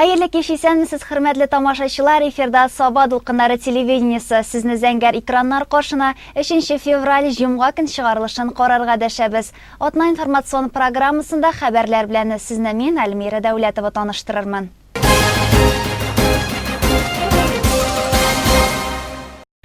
Хәерле кич, исәнмесез, хөрмәтле тамашачылар! Эфирда Саба дулкыннары телевидениесе. Сезне зәңгәр экраннар каршына 3 февраль җомга көн чыгарылышын карарга дәшәбез. Атна информацион программасында хәбәрләр белән сезне мин, Альмира Дәүләтова таныштырырмын.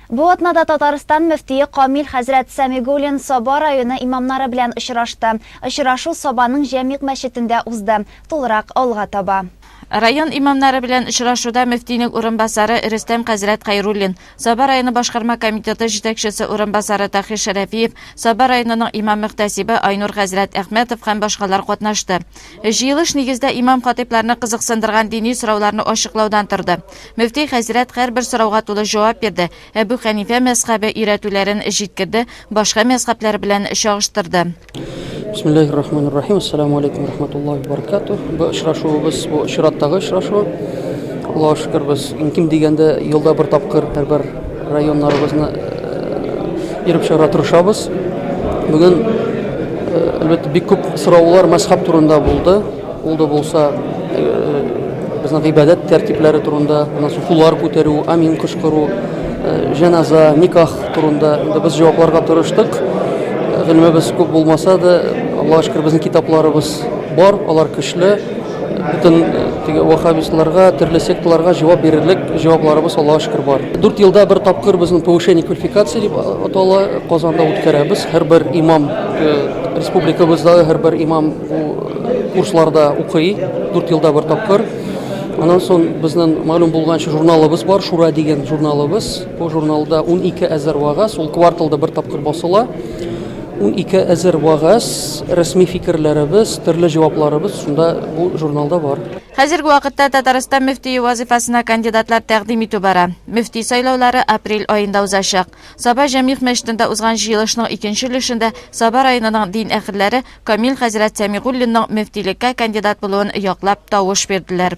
Бу атнада Татарстан мөфтие Камил хәзрәт Сәмигуллин Саба районы имамнары белән очрашты. Очрашу Сабаның Җәмигъ мәчетендә узды. Тулырак алга таба. Район имамнары белән очрашуда мөфтинең урынбасары Рөстәм хәзрәт Хәйруллин, Саба районы башкарма комитеты җитәкчесе урынбасары Таһир Шәрәфиев, Саба районының имам-мөхтәсибе Айнур хәзрәт Әхмәтов һәм башкалар катнашты. Җыелыш нигездә имам-хатыйпларны кызыксындырган дини сорауларны ачыклаудан торды. Мөфти хәзрәт һәрбер сорауга тулы җавап бирде, Әбү Хәнифә мәзхәбе өйрәтүләрен җиткерде, башка мәзхәбләр белән чагыштырды. Бисмиллахир рахманир рахим. Ассаламу алейкум рахматуллахи ва баракатух. Бу очрашуыбыз, бу чираттагы очрашу. Аллаһуга шөкер, без иң ким дигәндә елда бер тапкыр һәрбер районнарыбызны йөреп чыгарга тырышабыз. Бүген, әлбәттә, бик күп сораулар мәзхәб турында булды. Ул да булса безнең гыйбадәт тәртипләре турында, аннан соң куллар күтәрү, амин кычкыру, җеназа, никах турында инде без җавапларга тырыштык. Гыйлемебез күп булмаса да, Аллаһка шөкер, безнең китапларыбыз бар, алар көчле. Бөтен теге ваххабистларга, төрле секталарга җавап бирерлек җавапларыбыз Аллаһка шөкер бар. Дүрт елда бер тапкыр безнең повышение квалификации дип атала, Казанда үткәрәбез. Һәрбер имам, республикабыздагы һәрбер имам бу курсларда укый, 4 елда бер тапкыр. Аннан соң безнең мәгълүм булганча журналыбыз бар, Шура дигән журналыбыз. Бу журналда 12 әзер вагаз, ул кварталда бер тапкыр басыла. 12 әзер вагаз, рәсми фикерләребез, төрле җавапларыбыз шунда бу журналда бар. Хәзерге вакытта Татарстан мөфтие вазыйфасына кандидатлар тәкъдим итү бара. Мөфти сайлаулары апрель аенда узачак. Саба Җәмигъ мәчетендә узган җыелышның икенче өлешендә Саба районының дин әһелләре Камил хәзрәт Сәмигуллинның мөфтилеккә кандидат булуын яклап тавыш бирделәр.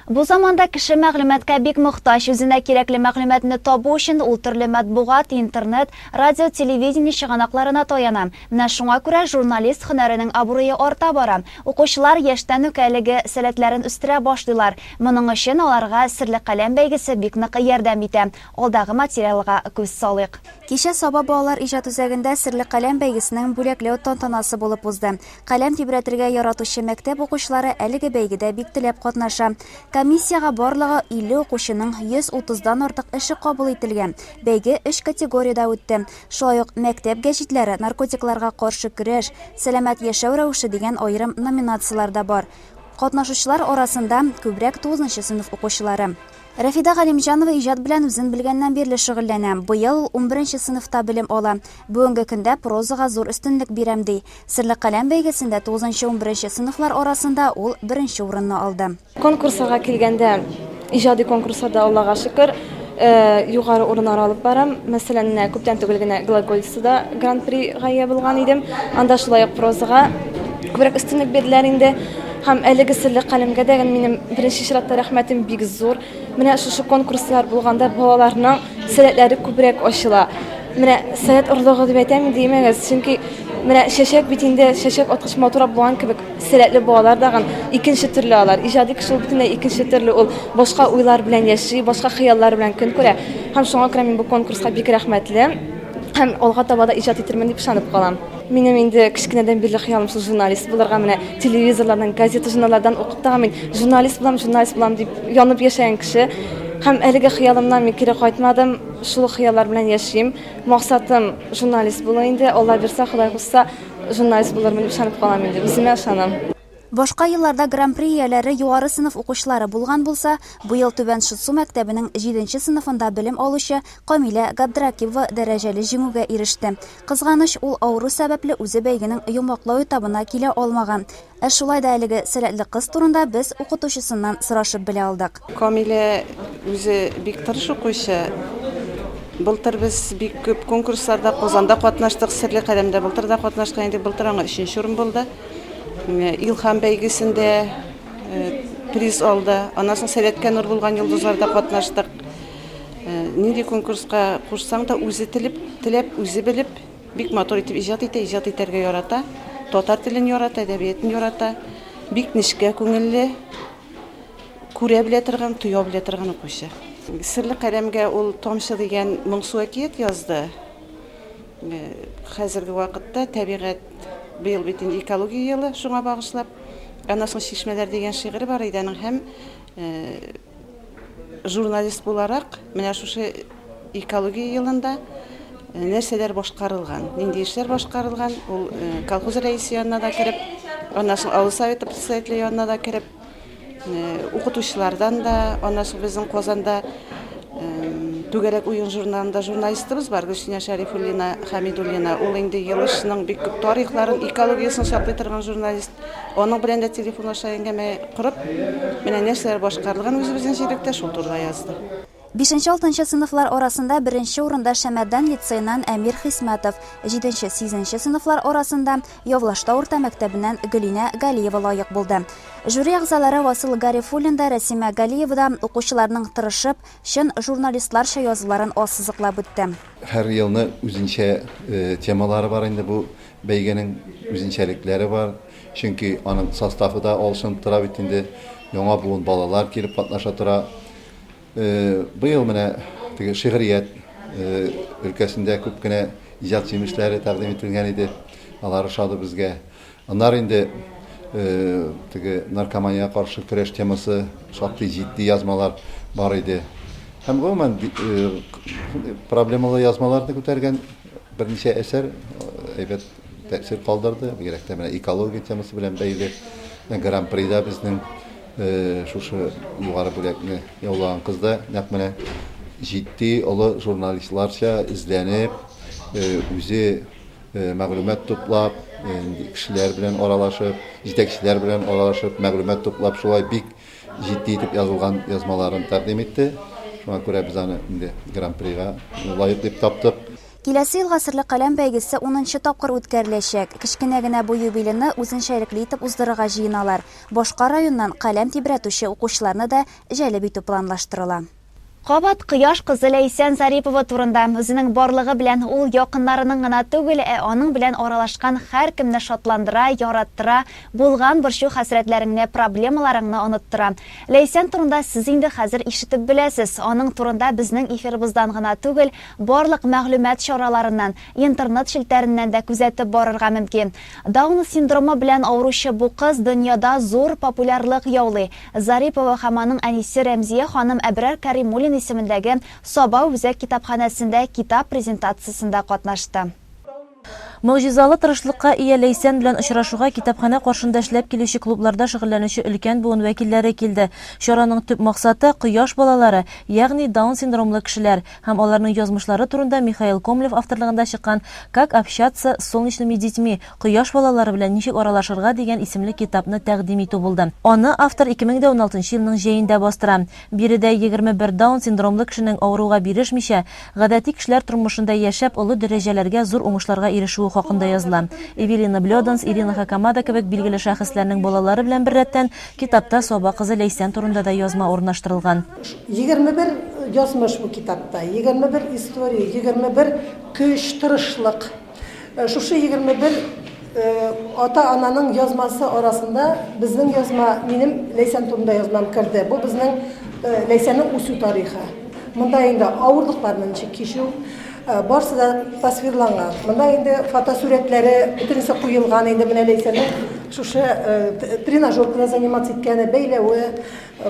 Бу заманда кеше мәгълүматка бик мохтаҗ. Үзенә кирәкле мәгълүматны табу өчен ул төрле матбугат, интернет, радио, телевидение чыганакларына таяна. Менә шуңа күрә журналист һөнәренең абруе арта бара. Укучылар яшьтән үк әлеге сәләтләрен үстерә башлыйлар. Моның өчен аларга Серле каләм бәйгесе бик нык ярдәм итә. Алдагы материалга күз салыйк. Кичә Саба балалар иҗат үзәгендә Серле каләм бәйгесенең бүләкләү тантанасы булып узды. Каләм тибрәтергә яратучы мәктәп укучылары әлеге бәйгедә бик теләп катнаша. Комиссиягә барлыгы 50 укучының 130 дан артык эше кабул ителгән. Бәйге өч категориядә үтте. Шулай ук Мәктәп гәҗитләре, Наркотикларга каршы көрәш, Сәламәт яшәү рәвеше дигән аерым номинацияләр дә бар. Катнашучылар арасында күбрәк тугызынчы сыйныф укучылары. Рәфидә Галимҗанова иҗат белән үзен белгәннән бирле шөгыльләнә. Быел ул унберенче сыйныфта белем ала. Бүгенге көндә прозага зур өстенлек бирәм, ди. Серле каләм бәйгесендә тугызынчы-унберенче сыйныфлар арасында ул беренче урынны алды. Конкурсларга килгәндә, иҗади конкурсларда, Аллага шөкер, югары урыннар алып барам. Мәсәлән, менә күптән түгел генә Глаголица да гран-прига ия булган идем. Анда шулай ук прозага күбрәк өстенлек бирделәр инде. Һәм әлеге серле каләмгә дә минем беренче чиратта рәхмәтем бик зур. Менә шушы конкурслар булганда балаларның сәләтләре күбрәк ачыла. Менә сәләт орлыгы дип әйтәм инде, имәгез, чөнки менә чәчәк бит инде, чәчәк аткыч матуррак булган кебек, сәләтле балалар дагын икенче төрле алар. Иҗади кеше ул бөтенләй икенче төрле, ул башка уйлар белән яши, башка хыяллар белән көн күрә. Һәм шуңа күрә мин бу конкурска бик рәхмәтле һәм алга таба да иҗат итермен дип ышанып калам. Минем инде кечкенәдән бирле хыялым шул журналист булырга, менә телевизорлардан, газета, журналлардан укып та мин журналист булам, журналист булам дип янып яшәгән кеше. Һәм әлеге хыялымнан мин кире кайтмадым, шул хыяллар белән яшим. Максатым журналист булу инде, Алла бирсә, Ходай кушса, журналист булырмын дип ышанып калам инде, үземә ышанам. Башка елларда Гран-при ияләре югары сыйныф укучылары булган булса, быел Түбән Шытсу мәктәбенең җиденче сыйныфында белем алучы Камилә Габдракипова дәрәҗәле җиңүгә иреште. Кызганыч, ул авыру сәбәпле үзе бәйгенең йомгаклау этабына килә алмаган. Ә шулай да әлеге сәләтле кыз турында без укытучысыннан сорашып белә алдык. Камилә үзе бик тырыш укучы. Былтыр без бик күп конкурсларда, Казанда катнаштык, Серле каләмдә былтыр да катнашкан идек. Былтыр аңа өченче урын булды. Илһам бәйгесендә приз алды. Аннан соң Сәләткә нур булган йолдызларда катнаштык. Нинди конкурска кушсаң да, үзе телеп, теләп, үзе белеп, бик матур итеп иҗат итә, иҗат итәргә ярата. Татар телен ярата, әдәбиятын ярата. Бик нечкә күңелле. Күрә белә торган, тоя белә торган укучы. Серле каләмгә ул Тамчы дигән моңсу әкият язды. Хәзерге вакытта табигать, быел бит инде экология елы, шуңа багышлап. Аннан соң Чишмәләр дигән шигыре бар иде аның һәм журналист буларак менә шушы экология елында нәрсәләр башкарылган, нинди эшләр башкарылган, ул колхоз рәисе янына да кереп, аннан соң авыл советы председателе янына да кереп, Укытучылардан да, аннан соң безнең Казанда Түгәрәк уен журналында журналистыбыз бар, Гөлсинә Шәрифуллина Хәмидуллина. Ул инде Елышның бик күп тарихларын, экологиясен саклый торган журналист. Аның белән дә телефон аша әңгәмә корып, менә нәрсәләр башкарылган үзебезнең җирлектә, шул турыда язды. Бишенче-алтынчы сыйныфлар арасында беренче урында Шәмәрдән лицееннан Әмир Хисмәтов, җиденче-сигезенче сыйныфлар арасында Явлаштау урта мәктәбеннән Гөлинә Галиева лаек булды. Жюри әгъзалары Васил Гарифуллин да, Рәсимә Галиева да укучыларның тырышып, чын журналистларча язуларын ассызыклап үтте. Һәр елны үзенчә темалары бар инде бу бәйгенең, үзенчәлекләре бар. Чөнки аның составы да алышынып тора бит инде. Яңа буын балалар килеп катнаша тора. Быел менә теге шигърият өлкәсендә күп кенә иҗат җимешләре тәкъдим ителгән иде. Алар ошады безгә. Аннары инде теге наркоманиягә каршы көрәш темасы шактый җитди язмалар бар иде. Һәм гомумән проблемалы язмаларны күтәргән берничә әсәр әйбәт тәэсир калдырды. Бигрәк тә менә экология темасы белән бәйле Гран-прида безнең Шушы югары бүләкне яулаган кыз да нәкъ менә җитди, олы журналистларча эзләнеп, үзе мәгълүмат туплап, кешеләр белән аралашып, җитәкчеләр белән аралашып, мәгълүмат туплап, шулай бик җитди итеп язылган язмаларын тәкъдим итте. Шуңа күрә без аны инде Гран-прига лаек дип таптык. Киләсе ел Гасырлы каләм бәйгесе унынчы тапкыр үткәреләчәк. Кечкенә генә бу юбилейны үзенчәлекле итеп уздырырга җыеналар. Башка районнан каләм тибрәтүче укучыларны да җәлеп итү планлаштырыла. Кабат Кояш кызы Ләйсән Зарипова турында. Үзенең барлыгы белән ул якыннарының гына түгел, ә аның белән аралашкан һәркемне шатландыра, яраттыра, булган борчу-хәсрәтләреңне, проблемаларыңны оныттыра. Ләйсән турында сез инде хәзер ишетеп беләсез. Аның турында безнең эфирыбыздан гына түгел, барлык мәгълүмат чараларыннан, интернет челтәреннән дә күзәтеп барырга мөмкин. Даун синдромы белән авыручы бу кыз дөньяда зур популярлык яулый. Зарипова һәм аның әнисе Рәмзия ханым Әбрар Кәримуллин исемендәге Саба үзәк китапханәсендә китап презентациясендә катнашты. Могҗизалы тырышлыкка ия Ләйсән белән очрашуга китапханә каршында эшләп килүче клубларда шөгыльләнүче өлкән буын вәкилләре килде. Чараның төп максаты, кояш балалары, ягъни Даун синдромлы кешеләр, һәм аларның язмышлары турында Михаил Комлев авторлыгында чыккан Как общаться с солнечными детьми, Кояш балалары белән ничек аралашырга дигән исемле китапны тәкъдим итү булды. Аны автор 2016 нчы елның җәендә бастыра. Биредә 21 Даун синдромлы кешенең авыруга бирешмичә, гадәти кешеләр тормышында яшәп, олы дәрәҗәләргә, зур уңышларга ирешүе хакында языла. Эвелина Блёданс, Ирина Хакамада кебек билгеле шәхесләрнең балалары белән беррәттән, китапта Саба кызы Ләйсән турында да язма урнаштырылган. 21 язмыш бу китапта, 21 история, 21 көч, тырышлык. Шушы 21 ата-ананың язмасы арасында безнең язма, минем Ләйсән турында язмам керде. Бу безнең Ләйсәннең үсү тарихы. Монда инде авырлыкларны ничек кичү, барсы да тасвирланган. Монда инде фотосурәтләре бөтенесе куелган инде менә Ләйсәннең шушы тренажеркада заниматься иткәне, бәйләве,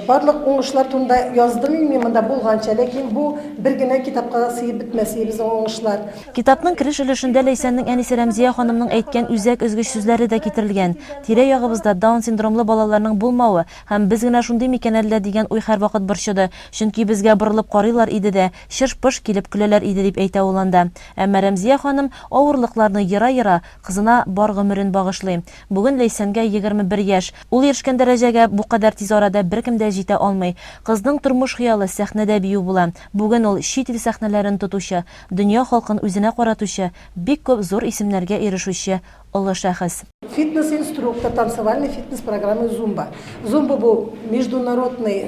Барлык уңышлар турында яздым мин монда булганча, ләкин бу бер генә китапка да сыеп бетмәс иде безнең уңышлар. Китапның кереш өлешендә Ләйсәннең әнисе Рәмзия ханымның әйткән үзәк өзгеч сүзләре дә китерелгән. Тирә-ягыбызда Даун синдромлы балаларның булмавы һәм без генә шундый микән әллә дигән уй һәрвакыт борчыды, чөнки безгә борылып карыйлар иде дә, чыш-пыш килеп көләләр иде, дип әйтә ул анда. Әмма Рәмзия ханым, авырлыкларны ера-ера, кызына бар гомерен багышлый. Бүген Ләйсәнгә 21 яшь. Ул ирешкән дәрәҗәгә бу кадәр тиз арада беркем дә җитә алмый. Кызның тормыш хыялы, сәхнәдә бию була. Бүген ул, чит ил сәхнәләрен тотучы, дөнья халкын үзенә каратучы, бик күп зур исемнәргә ирешүче олы шәхес. Фитнес-инструктор танцевальный фитнес программы Зумба. Зумба бу международный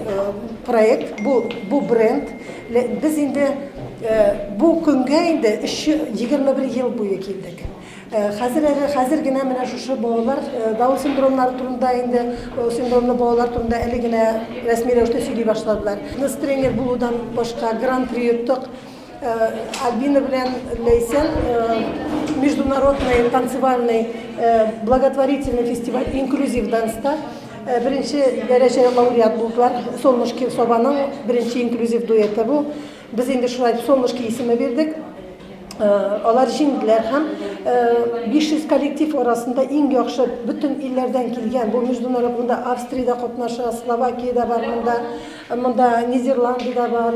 проект, бу, бу бренд. Без инде бу көнгә инде 21 ел буе килдек. Хәзер әле, хәзер генә менә шушы балалар Даун синдромнары турында инде, синдромлы балалар турында әле генә рәсми рәвештә сөйли башладылар. Фитнес-тренер булудан башка гран-при оттык. Альбина белән Ләйсән международный танцевальный благотворительный фестиваль инклюзив данста беренче дәрәҗә лауреат булдылар. Солнышки Сабаның беренче инклюзив дуэты бу. Без инде шулай Солнышки исеме бирдек. Алар җиңделәр һәм 500 коллектив арасында иң яхшы бөтен илләрдән килгән, бу международ, монда Австрия дә катнаша, Словакия дә бар монда, монда Нидерланды да бар,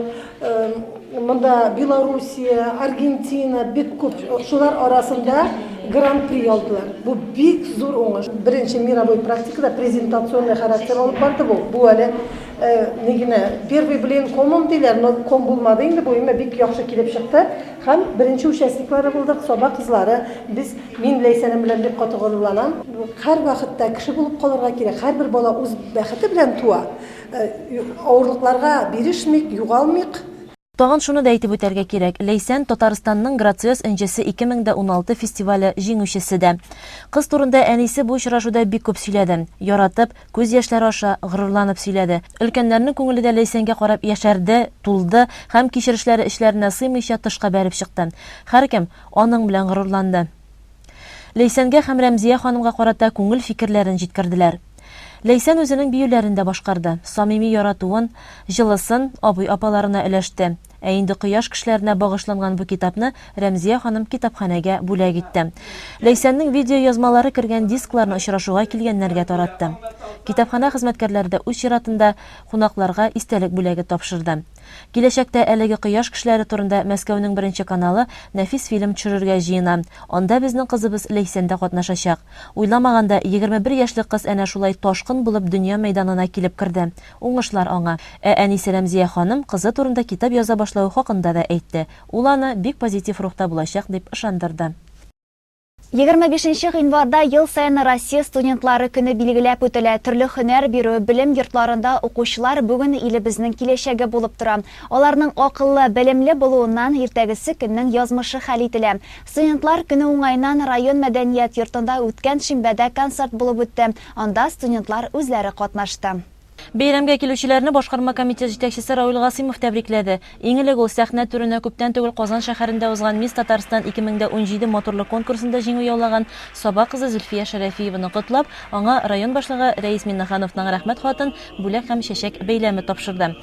монда Белоруссия, Аргентина, бик күп. Шулар арасында гран-при алдылар. Бу бик зур уңыш. Беренче мировой практикада презентационный характер алып барды бу. Бу әле Ни генә, первый блин комом диләр, но ком булмады инде бу, әмма бик яхшы килеп чыкты. Һәм беренче участниклары булдык, Саба кызлары. Без, мин Ләйсәнем белән бик каты горурланам. Һәрвакытта кеше булып калырга кирәк, һәрбер бала үз бәхете белән туа. Авырлыкларга бирешмик, югалмыйк. Тагын шуны да әйтеп үтәргә кирәк, Ләйсән, Татарстанның Грациоз энҗесе 2016 фестивале җиңүчесе дә. Кыз турында әнисе бу очрашуда бик күп сөйләде. Яратып, күз яшьләре аша, горурланып сөйләде. Өлкәннәрнең күңеле дә Ләйсәнгә карап яшәрде, тулды һәм кичерешләре эчләренә сыймыйча тышка бәреп чыкты. Һәркем аның белән горурланды. Ләйсәнгә һәм Рәмзия ханымга карата күңел фикерләрен җиткерделәр. Ләйсән үзенең биюләрен дә башкарды, самими яратуын, җылысын абый-апаларына өләште. Ә инде кояш кешеләренә багышланган бу китапны Рәмзия ханым китапханәгә бүләк итте. Ләйсәннең видеоязмалары кергән дискларны очрашуга килгәннәргә таратты. Китапханә хезмәткәрләре дә үз чиратында кунакларга истәлек бүләге тапшырды. Киләчәктә әлеге кояш кешеләре турында Мәскәүнең беренче каналы нәфис фильм төшерергә җыена. Анда безнең кызыбыз Ләйсән дә катнашачак. Уйламаганда, 21 яшьлек кыз әнә шулай ташкын булып дөнья мәйданына килеп керде. Уңышлар аңа. Ә әнисе Рәмзия ханым кызы турында китап яза башлавы хакында да әйтте. Ул аны бик позитив рухта булачак дип ышандырды. 25 нче гыйнварда ел саен Россия студентлары көне билгеләп үтелә. Төрле һөнәр бирү, белем йортларында укучылар бүген илебезнең киләчәге булып тора. Аларның акыллы, белемле булуыннан иртәгесе көннең язмышы хәл ителә. Студентлар көне уңаеннан район мәдәният йортында үткән шимбәдә концерт булып үтте. Анда студентлар үзләре катнашты. Бәйрәмгә килүчеләрне башкарма комитет җитәкчесе Равил Гасыймов тәбрикләде. Иң элек ул сәхнә түренә күптән түгел Казан шәһәрендә узган Мисс Татарстан 2017 матурлык конкурсында җиңү яулаган Саба кызы Зөлфия Шәрәфиеваны котлап, аңа район башлыгы Рәис Миннехановның Рәхмәт хатын, бүләк һәм чәчәк бәйләме тапшырды.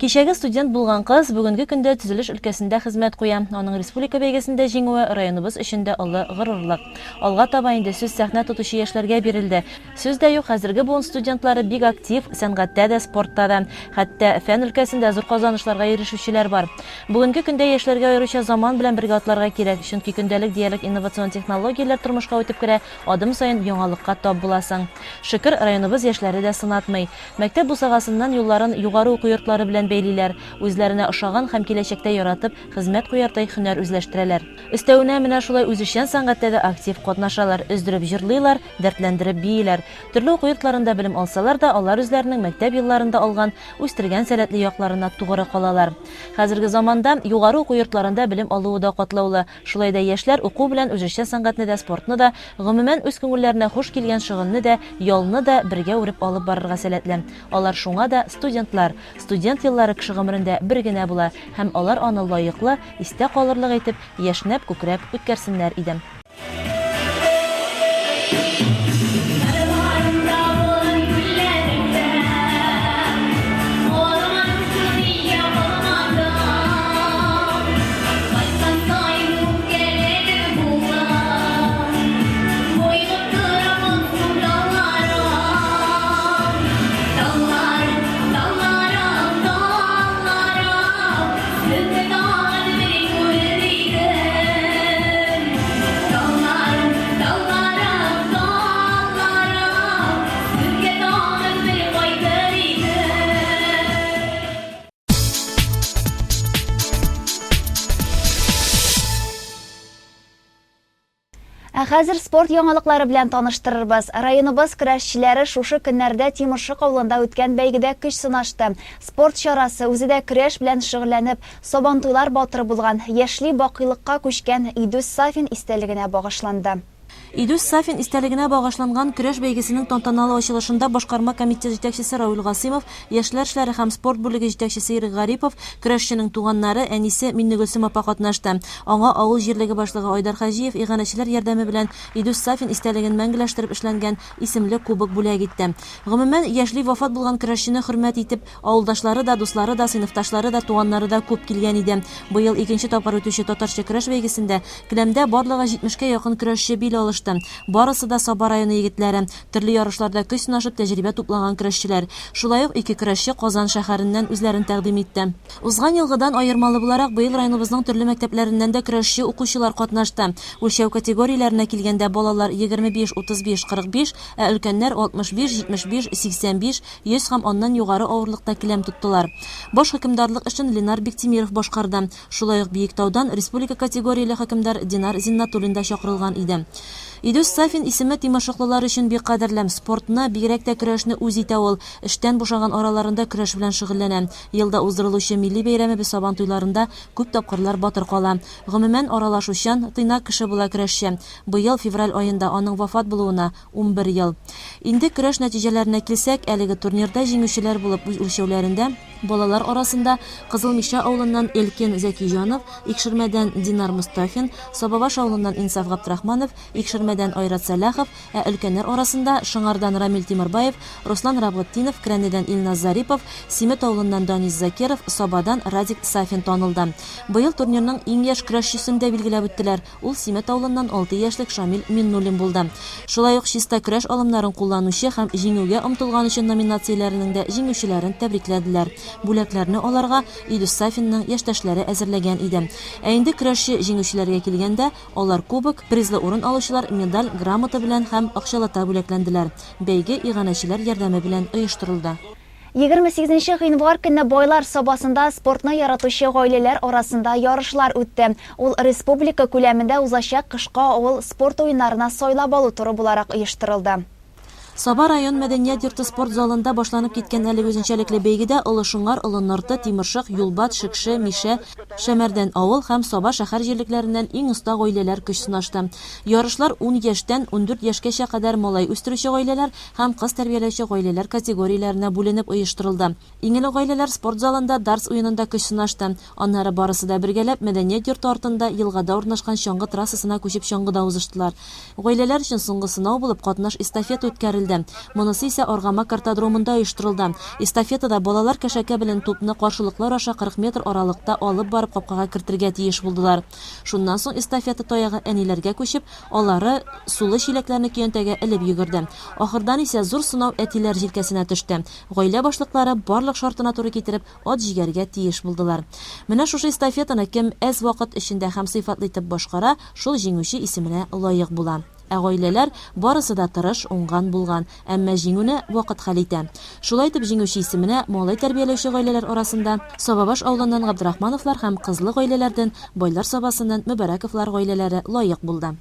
Кичәге студент булган кыз бүгенге көндә төзелеш өлкәсендә хезмәт куя. Аның республика бәйгесендә җиңүе районыбыз өчен дә олы горурлык. Алга таба инде сүз сәхнә тотучы яшьләргә бирелде. Сүз дә юк, хәзерге буын студентлары бик актив, сәнгатьтә дә, спортта да, хәтта фән өлкәсендә зур казанышларга ирешүчеләр бар. Бүгенге көндә яшьләргә аеруча заман белән бергә атларга кирәк, чөнки көндәлек диярлек инновацион технологияләр тормышка үтеп керә, адым саен яңалыкка тап буласың. Шөкер, районыбыз яшьләре дә сынатмый. Мәктәп бусагасыннан юлларын югары уку йортлары белән бәйлиләр, үзләренә ошаган һәм киләчәктә яратып, хезмәт куярдай һөнәр үзләштерәләр. Өстәвенә, менә шулай үзешчән сәнгатьтә дә актив катнашалар, өздереп җырлыйлар, дәртләндереп бииләр. Төрле уку йортларында белем алсалар да, алар үзләренең мәктәп елларында алган, үстергән сәләтле якларына тугры калалар. Хәзерге заманда югары уку йортларында белем алуы да катлаулы. Шулай да яшьләр уку белән үзешчән сәнгатьне дә, спортны да, гомумән, үз күңелләренә хуш килгән шөгыльне дә, ялны да бергә үреп алып барырга сәләтле. Алар шуңа да студентлар. Студент еллары кеше гомерендә бер генә була һәм алар аны лаеклы, Истә калырлык итеп, яшьнәп-күкрәп үткәрсеннәр иде. Ә хәзер спорт яңалыклары белән таныштырырбыз. Районыбыз көрәшчеләре шушы көннәрдә Тимершык авылында үткән бәйгедә көч сынашты. Спорт чарасы, үзе дә көрәш белән шөгыльләнеп, Сабантуйлар батыры булган, яшьли бакыйлыкка күчкән Идүс Сафин истәлегенә багышланды. Идүс Сафин истәлегенә багышланган көрәш бәйгесенең тантаналы ачылышында башкарма комитет җитәкчесе Равил Гасыймов, яшьләр эшләре һәм спорт бүлеге җитәкчесе Ирек Гарипов, көрәшченең туганнары, әнисе Миннегөлсем апа катнашты. Аңа авыл җирлеге башлыгы Айдар Хаҗиев иганәчеләр ярдәме белән Идүс Сафин истәлеген мәңгеләштереп эшләнгән исемле кубок бүләк итте. Гомумән, яшьли вафат булган көрәшчене хөрмәт итеп, Авылдашлары да, дуслары да, сыйныфташлары да, туганнары да күп килгән иде. Быел икенче тапкыр үтүче татарча көрәш бәйгесендә келәмдә барлыгы җитмешкә якын көрәшче бил алышты. Барысы да Саба районы егетләре. Төрле ярышларда көч сынашып тәҗрибә туплаган көрәшчеләр. Шулай ук ике көрәшче Казан шәһәреннән үзләрен тәкъдим итте. Узган елгыдан аермалы буларак, быел районыбызның төрле мәктәпләреннән дә көрәшче укучылар катнашты. Үлчәү категорияләренә килгәндә, балалар, 25, 35, 45, ә өлкәннәр, 65, 75, 85, 100 һәм аннан югары авырлыкта келәм тоттылар. Баш хөкемдарлык эшен Ленар Биктимиров башкарды. Шулай ук Биектаудан республика категорияле хөкемдар Динар Зиннатуллин да чакырылган иде. Идүс Сафин исеме тимершыклылар өчен бик кадерле. Спортны, бигрәк тә көрәшне үз итә ул. Эштән бушаган араларында көрәш белән шөгыльләнә. Елда уздырылучы милли бәйрәмебез Сабантуйларында күп тапкырлар батыр кала. Гомумән, аралашучан, тыйнак кеше була көрәшче. Быел февраль аенда аның вафат булуына 11 ел. Инде көрәш нәтиҗәләренә килсәк, әлеге турнирда җиңүчеләр булып үз үлчәүләрендә балалар арасында Кызыл Мишә авылыннан Элкин Зәкиҗанов, Икшермәдән Динар Мостафин, Сабабаш авылыннан Инсаф Габдрахманов, Икшермәдән Айрат Сәлахов, ә өлкәннәр арасында Шыңардан Рамил Тимербаев, Руслан Рабгытдинов, Крәнедән Илназ Зарипов, Симет авылыннан Данис Закиров, Сабадан Радик Сафин танылды. Быел турнирның иң яшь көрәшчесен дә билгеләп үттеләр. Ул Симет авылыннан 6 яшьлек Шамил Миннуллин булды. Шулай ук Чиста көрәш алымнарын кулланучы һәм Җиңүгә омтылган өчен номинацияләренең дә җиңүчеләрен тәбрикләделәр. Бүләкләрне аларга Илүс Сафинның яшьтәшләре әзерләгән иде. Ә инде көрәшче җиңүчеләргә килгәндә, алар кубок, призлы урын алучылар медаль, грамота белән һәм акчалата бүләкләнделәр. Бәйге иганәчеләр ярдәме белән оештырылды. 28 нче гыйнвар көнне Байлар Сабасында спортны яратучы гаиләләр арасында ярышлар үтте. Ул республика күләмендә узачак кышкы авыл спорт уеннарына сайлап алу туры буларак оештырылды. Саба район мәдәният йорты спорт залында башланып киткән әлеге үзенчәлекле бәйгедә Олы Шыңар, Олы Нырты, Тимершык, Юлбат, Шекше, Мишә, Шәмәрдән авыл һәм Саба шәһәр җирлекләреннән иң оста гаиләләр көч сынашты. Ярышлар ун яшьтән 14 яшькәчә кадәр малай үстерүче гаиләләр һәм кыз тәрбияләүче гаиләләр категорияләренә бүленеп оештырылды. Иң элек гаиләләр спорт залында дартс уенында көч сынашты. Аннары барысы да бергәләп мәдәният йорты артында елгада урнашкан чаңгы трассасына күчеп чаңгыда узыштылар. Гаиләләр өчен соңгы сынау булып катнаш эстафета үткәрелде. Монысы исә Аргамак картодромында оештырылды. Эстафетада балалар кәшәкә белән тупны каршылыклар аша 40 метр аралыкта алып барып капкага кертергә тиеш булдылар. Шуннан соң эстафета таягы әниләргә күчеп, Алары сулы чиләкләрне көянтәгә элеп йөгерде. Ахырдан исә зур сынау әтиләр җилкәсенә төште. Гаилә башлыклары барлык шартына туры китереп ат җигәргә тиеш булдылар. Менә шушы эстафетаны кем әз вакыт эчендә һәм сыйфатлы итеп башкара, шул җиңүче исеменә лаек була. Ә гаиләләр барысы да тырыш, уңган, булган. Әмма җиңүне вакыт хәл итә. Шулай итеп, җиңүче исеменә малай тәрбияләүче гаиләләр арасында Сабабаш авылыннан Габдрахмановлар һәм кызлы гаиләләрдән Байлар Сабасыннан Мөбарәковлар гаиләләре лаек булды.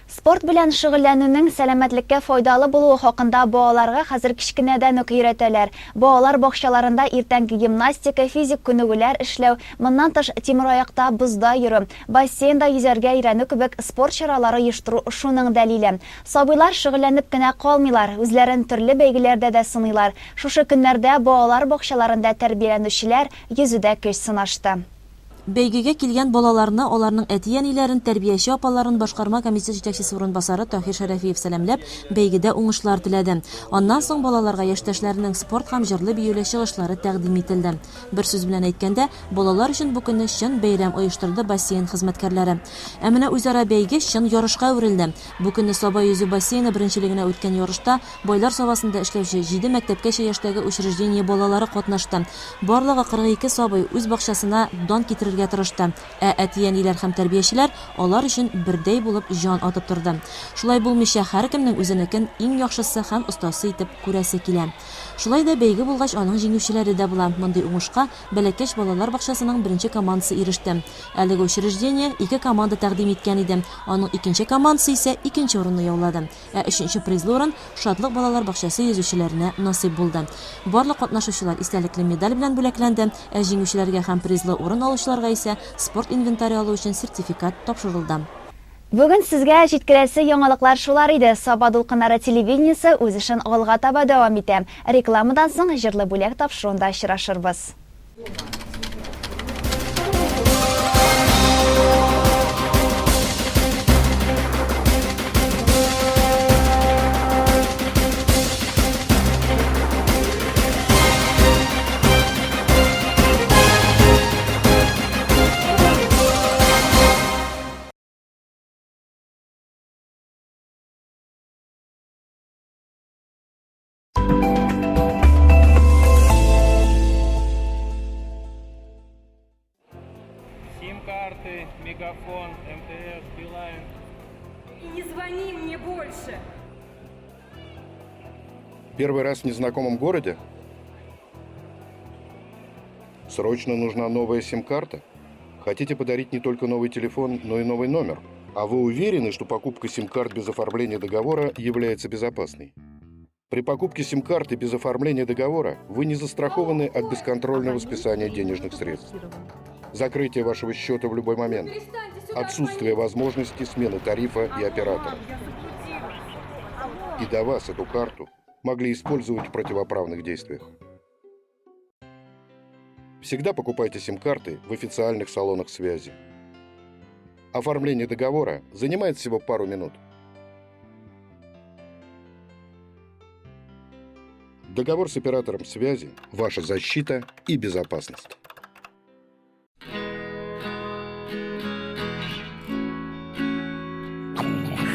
Спорт белән шөгыльләнүнең сәламәтлеккә файдалы булуы хакында балаларга хәзер кечкенәдән үк өйрәтәләр. Балалар бакчаларында иртәнге гимнастика, физик күнегүләр эшләү, моннан тыш, тимераякта, бозда йөрү, бассейнда йөзәргә өйрәнү кебек спорт чаралары оештыру шуның дәлиле. Сабыйлар шөгыльләнеп кенә калмыйлар, үзләрен төрле бәйгеләрдә дә сыныйлар. Шушы көннәрдә балалар бакчаларында тәрбияләнүчеләр йөзүдә көч сынашты. Бәйгегә килгән балаларны, аларның әти-әниләрен, тәрбияче апаларын башкарма комитет җитәкчесе урынбасары Таһир Шәрәфиев сәламләп, бәйгедә уңышлар теләде. Аннан соң балаларга яшьтәшләренең спорт һәм җырлы-биюле чыгышлары тәкъдим ителде. Бер сүз белән әйткәндә, балалар өчен бу көнне чын бәйрәм оештырды бассейн хезмәткәрләре. Ә менә үзара бәйге чын ярышка әверелде. Бу көнне Саба йөзү бассейны беренчелегенә үткән ярышта Байлар Сабасында эшләүче җиде мәктәпкәчә яшьтәге учреждение балалары катнашты. Барлыгы 42 сабый үз бакчасына дан китерергә. ирешергә тырышты. Ә әти-әниләр һәм тәрбиячеләр алар өчен бердәй булып җан атып торды. Шулай булмыйча, һәркемнең үзенекен иң яхшысы һәм остасы итеп күрәсе килә. Шулай да бәйге булгач, аның җиңүчеләре дә була. Мондый уңышка Бәләкәч балалар бакчасының беренче командасы иреште. Әлеге учреждение ике команда тәкъдим иткән иде. Аның икенче командасы исә икенче урынны яулады. Ә өченче призлы урын Шатлык балалар бакчасы йөзүчеләренә насыйп булды. Барлык катнашучылар истәлекле медаль белән бүләкләнде, ә җиңүчеләргә һәм призлы урын алучыларга исә спорт инвентаре алу өчен сертификат тапшырылды. Бүген сезгә җиткерәсе яңалыклар шулар иде. Саба дулкыннары телевидениесе үз эшен алга таба дәвам итә. Рекламадан соң Җырлы бүләк тапшыруында очрашырбыз. Сим-карты, Мегафон, МТС, Билайн. И не звони мне больше! Первый раз в незнакомом городе? Срочно нужна новая сим-карта? Хотите подарить не только новый телефон, но и новый номер? А вы уверены, что покупка сим-карт без оформления договора является безопасной? При покупке сим-карты без оформления договора вы не застрахованы от бесконтрольного списания денежных средств. Закрытие вашего счета в любой момент. Отсутствие возможности смены тарифа и оператора. И до вас эту карту могли использовать в противоправных действиях. Всегда покупайте сим-карты в официальных салонах связи. Оформление договора занимает всего пару минут. Договор с оператором связи – ваша защита и безопасность.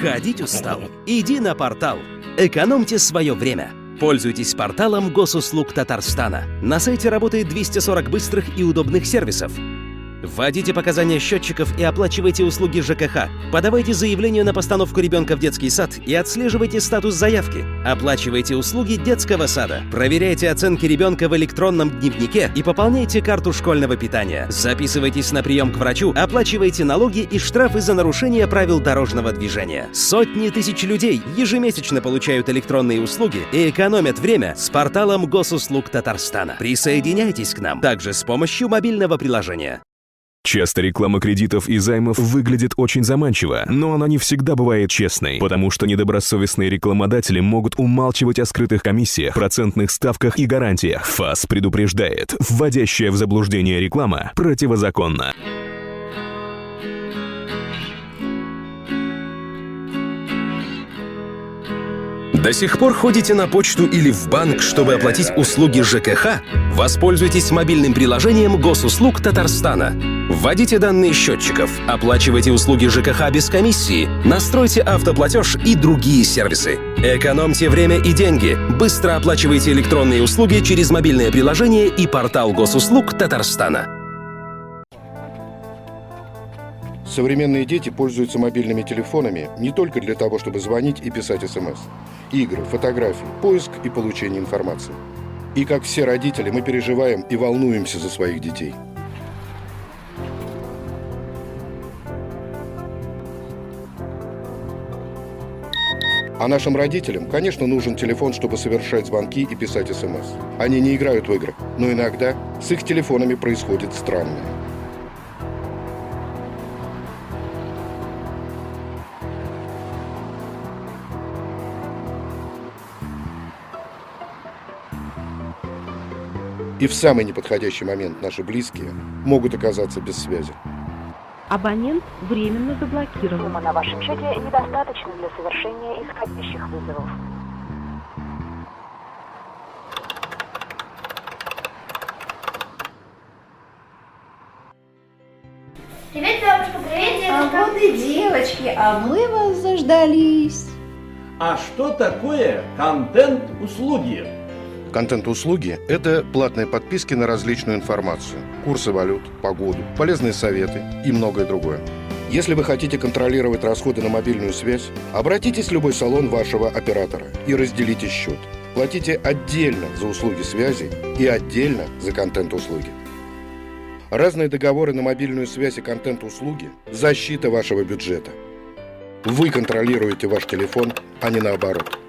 Ходить устал? Иди на портал. Экономьте свое время. Пользуйтесь порталом Госуслуг Татарстана. На сайте работает 240 быстрых и удобных сервисов. Вводите показания счетчиков и оплачивайте услуги ЖКХ. Подавайте заявление на постановку ребенка в детский сад и отслеживайте статус заявки. Оплачивайте услуги детского сада. Проверяйте оценки ребенка в электронном дневнике и пополняйте карту школьного питания. Записывайтесь на прием к врачу, оплачивайте налоги и штрафы за нарушение правил дорожного движения. Сотни тысяч людей ежемесячно получают электронные услуги и экономят время с порталом Госуслуг Татарстана. Присоединяйтесь к нам также с помощью мобильного приложения. Часто реклама кредитов и займов выглядит очень заманчиво, но она не всегда бывает честной, потому что недобросовестные рекламодатели могут умалчивать о скрытых комиссиях, процентных ставках и гарантиях. ФАС предупреждает, вводящая в заблуждение реклама противозаконна. До сих пор ходите на почту или в банк, чтобы оплатить услуги ЖКХ? Воспользуйтесь мобильным приложением Госуслуг Татарстана. Вводите данные счетчиков, оплачивайте услуги ЖКХ без комиссии, настройте автоплатеж и другие сервисы. Экономьте время и деньги. Быстро оплачивайте электронные услуги через мобильное приложение и портал Госуслуг Татарстана. Современные дети пользуются мобильными телефонами не только для того, чтобы звонить и писать СМС. Игры, фотографии, поиск и получение информации. И как все родители, мы переживаем и волнуемся за своих детей. А нашим родителям, конечно, нужен телефон, чтобы совершать звонки и писать СМС. Они не играют в игры, но иногда с их телефонами происходит странное. И в самый неподходящий момент наши близкие могут оказаться без связи. Абонент временно заблокирован. Сумма на вашем счете недостаточна для совершения исходящих вызовов. Привет, бабушка, привет, дедушка. А вот и девочки, а мы вас заждались. А что такое контент-услуги? Контент-услуги – это платные подписки на различную информацию, курсы валют, погоду, полезные советы и многое другое. Если вы хотите контролировать расходы на мобильную связь, обратитесь в любой салон вашего оператора и разделите счет. Платите отдельно за услуги связи и отдельно за контент-услуги. Разные договоры на мобильную связь и контент-услуги – защита вашего бюджета. Вы контролируете ваш телефон, а не наоборот.